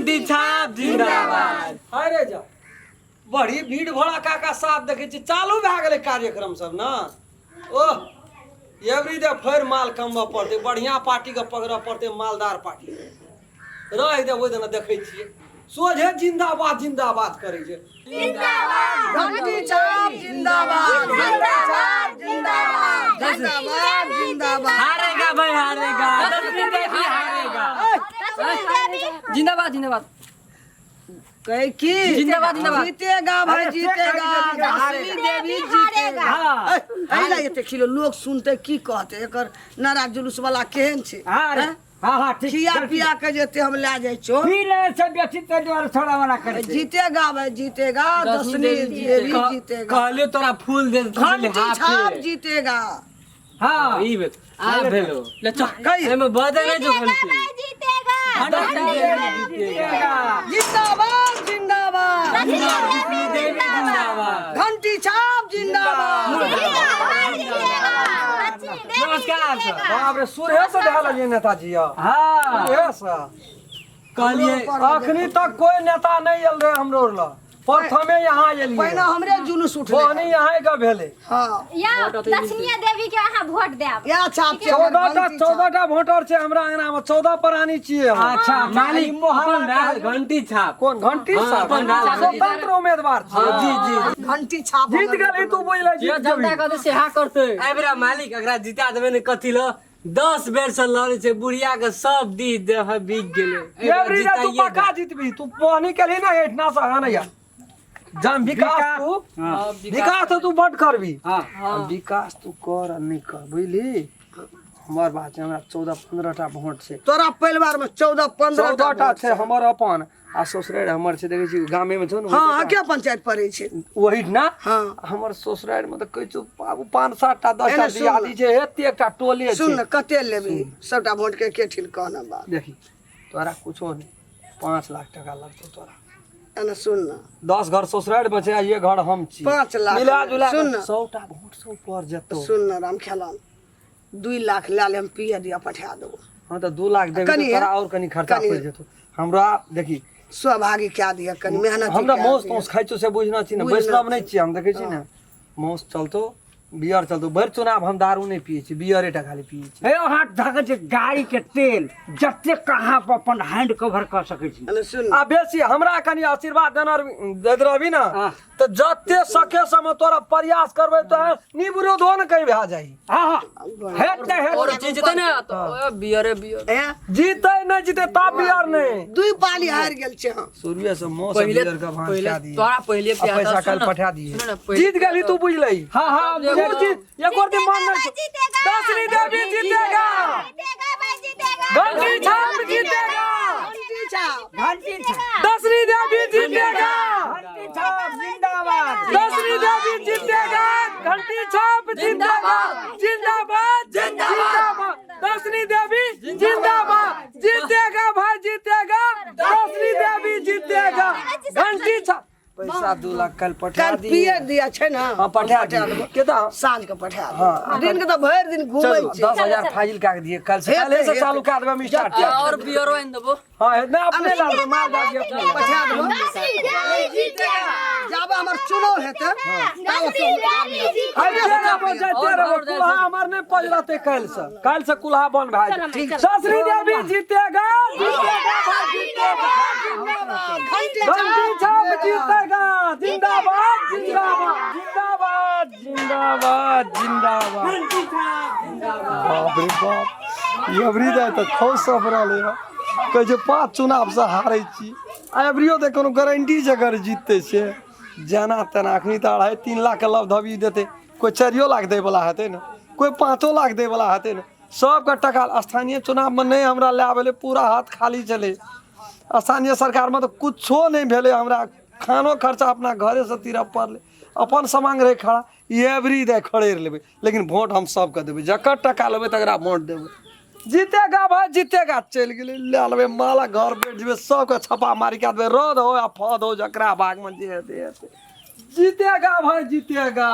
घंटी छाप जिंदाबाद। अरे जा, बड़ी भीड़ भड़ाका का साथ देखै छी। चालू भए गेलै कार्यक्रम सब ने। ओह, एवरी डे फेर माल कमबऽ पड़तै, बढ़िआँ पार्टीके पकड़ऽ पड़तै, मालदार पार्टी रहि दे। ओहि दिना देखै छियै, सोझे जिंदाबाद जिंदाबाद करै छै। घंटी छाप जिंदाबाद, घंटी छाप जिंदाबाद, जिंदाबाद जिंदाबाद। हारेगा भाई हारेगा, दसवीं देवी हारेगा। जिंदाबाद जिंदाबाद। कहे की जिंदाबाद, जिंदाबाद। जीतेगा भाई जीतेगा, दसवीं देवी जीतेगा। हाँ। एहि ला एते खिलो लोग सुनते की कहते, एकर नारा जुलूस वाला केहन छै? हाँ रे। हैं? हाँ हाँ, ठीक। खिया पिया के जेते हम लए जाइ छौ। पी ले से बेसी ते द्वारा छोड़ा वाला करे छै। जीतेगा भाई जीतेगा, दसवीं दसवीं देवी देवी जीतेगा। कहलियो तोरा फूल दे। घंटी छाप जीतेगा। हाँ। ई भेल आ भेलो। ले चल। कही। एमे बदे नहीं जो घंटी। जीतेगा। जिंदाबाद जिंदाबाद। देवी जिंदाबाद। घंटी छाप जिंदाबाद। नमस्कार सर। बाप रे, सुरहे से धए लेलियै नेताजी यौ। हाँ। सुरहे से। कहलिए अखनी तक कोई नेता नहीं आयल रहे हमरो लग, प्रथमे यहाँ एलियै। पहिने हमरे जुलूस उठलै। बोहनी यहाँ के भेलै। हाँ। या दक्षिणिया देवी के अहाँ वोट देब। इएह छाप छै। 14टा। घंटी छाप। 14टा वोटर छै हमरा अंगना में, 14 प्राणी छियै हम। अच्छा मालिक, अपन भेल घंटी छाप। कोन घंटी हाँ, साहब? अपन भेल। स्वतंत्र उम्मीदवार छियै। जी जी। घंटी छाप। जीत गेली तू, बुझले जीत जनता जेबही। कहते सेहा करते। एबरा मालिक, एकरा जिता देबै ने कथी ल, 10 बेर से लड़े छै बुढ़िया के, सब दी देह बिक गेलै। एबरा एवरी रे, तू जिताइए। पक्का जीतबी। तू बोहनी केलही ना एठना से आना या जान विकास तू। हाँ। विकास तो तू बड करबी। हाँ। आ विकास तू कर आ नहि कर, बुझली हमर बात छै। हमरा 14 15टा वोट छै। तोरा परिवार में 14 15। 14टा छै हमर अपन आ ससुरारि हमर छै, देखै छी गामे मे छौ ने। हाँ, के पंचायत पड़ै छै? ओही ना। हाँ। हमर ससुरारि मे तऽ कहै छौ बाबू, 5 7टा 10टा एने सुन। दियादी छै, एते एकटा टोले सुन छै। ने, कते लेबही सबटा वोट के? के ठिन कहना बात। देखी, तोरा कुछो नहि, 5 लाख टका लगतौ तोरा। एने सुन ने। 10 घर ससुरारि मे छै आ एक घर हम छी। 5 लाख। मिला जुला। सुन ने। 100टा वोट सौ पर जेतौ। सुन ने राम खेलन, 2 लाख लए ले, हम पिए दिया पठा देबो। हाँ, तऽ 2 लाख देबही तऽ कनि तोरा और कनि खर्चा पड़ि जेतौ। हमरा देखी। सहभागी कए दिअ, कनि मेहनत। हमरा मांस तांस खाइ छौ से बुझना छी ने। बुझना। वैष्णव नहि छियै हम, देखै छी ने, मांस चलतो, बियर चलतो। भरि चुनाव हम दारू नहि पियै छी, बियरे टा खाली पियै छी। हे, अहाँ धक जे गाड़ी के तेल जतेक अहाँ अपन हैंड कवर कऽ सकै छी। एने सुन। आ बेसी हमरा कनि आशीर्वाद देना दैत रहबी ने तऽ जते सके समय तोरा प्रयास करबै तऽ निविरोधो ने कहीं भए जाइ। हाँ हाँ, हेतै हेतै। और चीज जीते ने तो ओए बियरे बियर। ए। जीते नहि जीते तब बियर नहि। दुई पाली हारि गेल छै हम। शुरुए से मौस पहिले बियर के भांज पहिले कए दिए। तोरा पहिले आ प्यार पैसा था, काल्हि सुन न, पठा दिए। सुन न, पहिले जीत गेली तू, बुझलही। हाँ हाँ। तू जीत, एको दिन मन नहीं छौ। दसवीं देवी जीतेगा, घंटी छाप जीतेगा। घंटी छाप। घंटी छाप। दसवीं देवी जीतेगा। घंटी छाप जिंदाबाद। दसवीं देवी जीतेगा, घंटी छाप जिंदाबाद जिंदाबाद जिंदाबाद। दसवीं देवी जिंदाबाद, जीतेगा भाई जीतेगा, दसवीं देवी जीतेगा, घंटी छाप। पैसा 2 लाख कल पठा काल्हि दिए। पिए दिया छै ने। हाँ, पठा पठा दिए। देबो। केता? साँझ के पठा देबो। हाँ। दिन के तऽ भरि दिन घूमै चलू, छै। 10,000 फाजिल कए के दिए कल से। हेतै, कल से हेतै। चालू कए देबै हम स्टार्ट। और बियरो आनि देबो। हाँ, नहीं, अपने ला देबै, माल दए दिए अपने। पठा देबो। जाबे हमर चुनाव हेतै आइ जे रहबो, जाइते रहबो, कुल्हा हमर नहि पजरतै। काल्हि से, काल्हि से कुल्हा बंद भए जेतै। ससुरी देवी जीतेगा, जीतेगा भाई जीतेगा, घंटी घंटी छाप जीतेगा, जिंदाबाद जिंदाबाद जिंदाबाद जिंदाबाद जिंदाबाद। बाप रे बाप, ई अबरी जाय तऽ खौफ सब रहलै हँ। कहै छै 5 चुनावसँ हारै छी, आ अबरियो तऽ कोनो गारंटी छै अगर जीततै से जेना तेना। अखनी तऽ 2.5 3 लाखके लबधबी देतै, कोइ 4 लाख दैवला हेतै ने, कोइ 5 लाख दैवला हेतै ने। सबके टका स्थानीय चुनावमे नहि हमरा लए भेलै, पूरा हाथ खाली छलै। स्थानीय सरकारमे तऽ कुछो नहि भेलै हमरा, खानो खर्चा अपना घरेसँ तीरऽ पड़लै। अपन समांग रहै खड़ा, एवरी दे खड़ेर लेबै, लेकिन वोट हम सबके देबै। जकर टका लेबै तकरा वोट देबै। जीतेगा भाई जीतेगा। चलि गेलै, लए लेबै माला, घर बैठ जेबै, सबके छापा मारि कए देबै। रद हो या फद हो, जकरा भागमे जे हेतै हेतै। जीतेगा भाई जीतेगा।